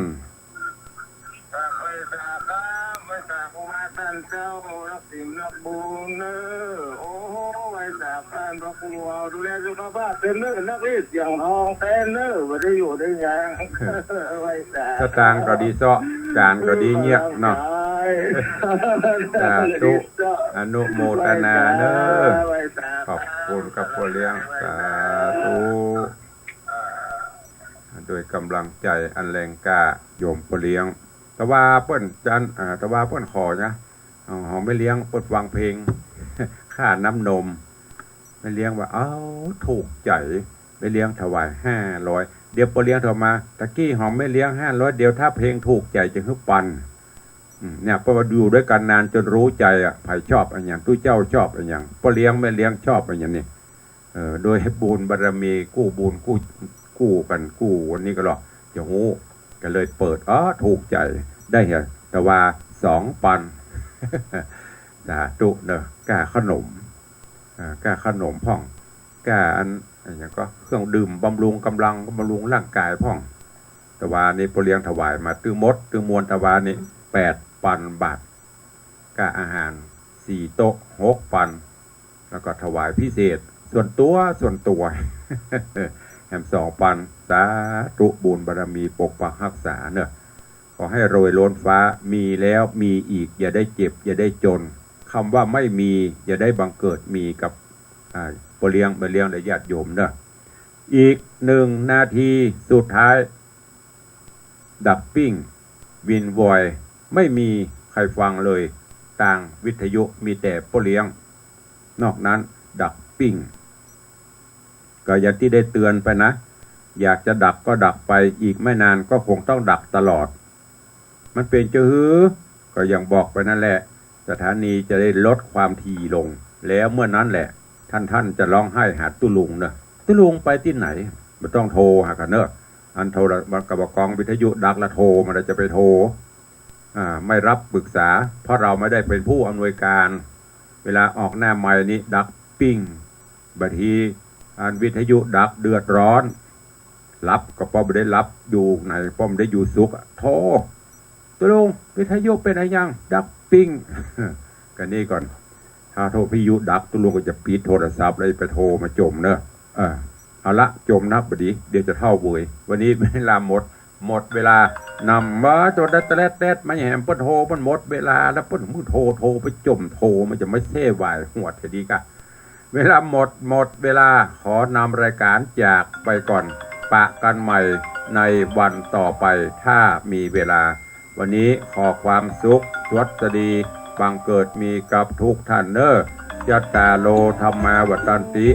ไหว้สาครับ ไหว้สาครูบาอาจ๋ารย์เจ้า นักศีลนักบุญเน่อ โอ้ ไหว้สาท่านพระครู เอาดูแลสุขภาพเต้นเน่อ นักเรียนเสียงทองเต้นเน่อ บ่ได้อยู่ได้ยัง ไหว้สา สตางค์ก็ดีเซาะ ก๋านก็ดีเยียะเนาะ สาธุ อนุโมทนาเน่อ ไหว้สา ขอบคุณครับป้อเลี้ยง สาธุ ด้วยกำลังใจ๋อันแรงกล้า โยมป้อเลี้ยง แต่ว่าเปิ้นจัน อ่า แต่ว่าเปิ้นขอนะ เอา ของแม่เลี้ยงเปิ้นฟังเพลง ค่าน้ำนม แม่เลี้ยงว่า เอ้า ถูกใจ๋ แม่เลี้ยงถวายห้าร้อย เดี๋ยวป้อเลี้ยงโทรมา ตะกี้ของแม่เลี้ยงห้าร้อย เดี๋ยวถ้าเพลงถูกใจ๋จะหื้อปัน อืม เนี่ย เพราะว่าอยู่ด้วยกันนานจ๋นฮู้ใจ๋อะ ใผชอบอะหยัง ตุ๊เจ้าชอบอะหยัง ป้อเลี้ยงแม่เลี้ยงชอบอะหยังนี่ เออ โดยบุญบารมีกู้บุญกู้ กู้กั๋นกู้ วันนี้ก็หรอก จะฮู้ ก็เลยเปิด อ๋อ ถูกใจ๋ ได้เหีย แต่ว่าสองปัน สาธุเน่อ ก้าขนม อ่า ก้าขนมพ่อง ก้าอัน อันหยังก็ เครื่องดื่มบำรุงกำลัง บำรุงร่างกายพ่อง แต่ว่านี่ป้อเลี้ยงถวายมาตึงหมดตึงมวล แต่ว่านี่แปดปันบาท ก้าอาหารสี่โต๊ะหกปัน แล้วก็ถวายพิเศษส่วนตั๋ว ส่วนตั๋ว แหมสองปัน สาธุ บุญบารมีปกปักฮักษาเน่อ ขอหื้อรวยล้นฟ้า มีแล้วมีอีก อย่าได้เจ็บ อย่าได้จน กำว่าไม่มี อย่าได้บังเกิดมีกับ อ่า ป้อเลี้ยง แม่เลี้ยง และญาติโยมเน่อ อีกหนึ่งนาทีสุดท้าย ดักปิ้ง วินวอย ไม่มีใครฟังเลย ตางวิทยุมีแต่ป้อเลี้ยง นอกนั้นดักปิ้ง ก็อย่างตี้ได้เตือนไปนะ อยากจะดักก็ดักไป อีกไม่นานก็คงต้องดักตลอด มันเป๋นจะหื้อ ก็อย่างบอกไปนั่นแหละ สถานีจะได้ลดความถี่ลง แล้วเมื่อนั้นแหละ ท่านๆ จะฮ้องไห้หาตุ๊ลุงเนอะ ตุ๊ลุงไปตี้ไหน บ่ต้องโทรหากั๋นเนอะ อันโทร มันก็บ่กองวิทยุดักละ โทรมาแล้วจะไปโทร อ่า ไม่รับปรึกษา เพราะเราไม่ได้เป็นผู้อำนวยการ เวลาออกหน้าไมค์นี่ดักปิ้ง บางทีอันวิทยุดักเดือดร้อน หลับก็ป้อบ่ได้หลับ อยู่ไหนป้อบ่ได้อยู่สุขอะ โทร ตุ๊ลุง วิทยุเป๋นอะหยัง ดักปิ้ง กั๋นนี่ก่อน ถ้าโทรวิทยุดัก ตุ๊ลุงก็จะปิดโทรศัพท์แล้วไปโทรมาจ่มเนอะ เออ เอาละ จ่มนักบ่ดี เดี๋ยวจะเฒ่าเวย วันนี้เวลาหมด หมดเวลานำมาจนได้แต๊ดแต๊ด มาแหมเปิ้นโทร มันหมดเวลาแล้ว เปิ้นหื้อโทร โทรไปจ่ม โทรมันจะไม่เส้หวายหวดจะดีกะ เวลาหมด หมดเวลา ขอนำรายการจากไปก่อน ปะกั๋นใหม่ในวันต่อไป ถ้ามีเวลา วันนี้ขอความสุข สวัสดี บังเกิดมีกับทุกท่านเนอะ จัตตาโร ธัมมา วัฑฒันติ